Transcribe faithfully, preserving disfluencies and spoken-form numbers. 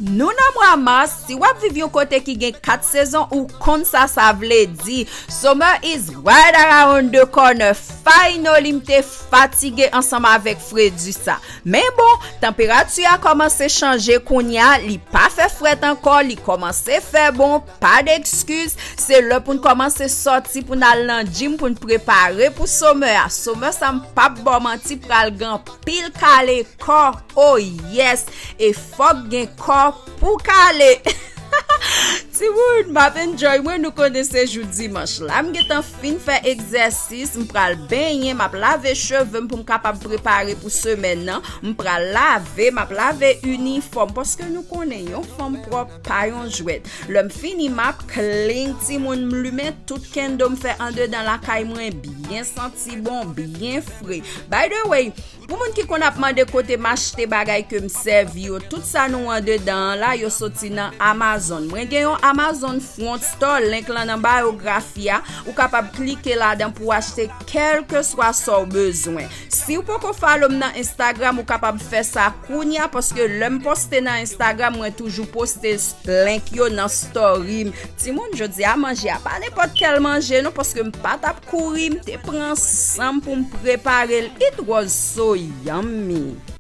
Nou nan mwa mas, si w ap viv yon kote ki gen kat sezon, ou konn sa sa vle di. Summer is right around the corner. Finally, m te fatige ansanm avèk fredi sa. Men bon, tanperati a kòmanse chanje kounye a, li pa fè frèt ankò, li kòmanse fè bon, pa d ekskiz, se lè pou n kòmanse sòti pou n al nan gym pou n prepare pou summer a. Summer sa m p ap ba w manti pral gen anpil kale kò, oh yes, e fòk gen kò pou kale. Timoun, m ap enjoy mwen, nou konnen se jou dimanch la. M gentan fin fè egzèsis, m pral benyen, m ap lave cheve m pou m kapab prepare pou semèn nan. M pral lave, m ap lave inifòm, paske nou konnen yon fanm pwòp pa yon jwèt. Lè m fini, m ap clean, timoun, m limen tout kendo m fè andedan lakay mwen byen santi bon, byen fre. By the way, pou moun ki konn ap mande kote m achte bagay ke m sèvi yo, tout sa nou andedan an la, yo soti nan Amazon. Mwen gen yon Amazon Front Store, link lan nan bayografi a. Ou kapab klike ladan pou w achte kèlkeswa sa w bezwen. Si w poko follow m nan Instagram, ou kapab fè sa kounye a, paske lè m poste nan Instagram, mwen toujou poste link yo nan story m. Timoun, jodi a manje a pa nenpòt kèl manje non, paske m pa t ap kouri, m te pran san m pou m prepare l. It was so yummy.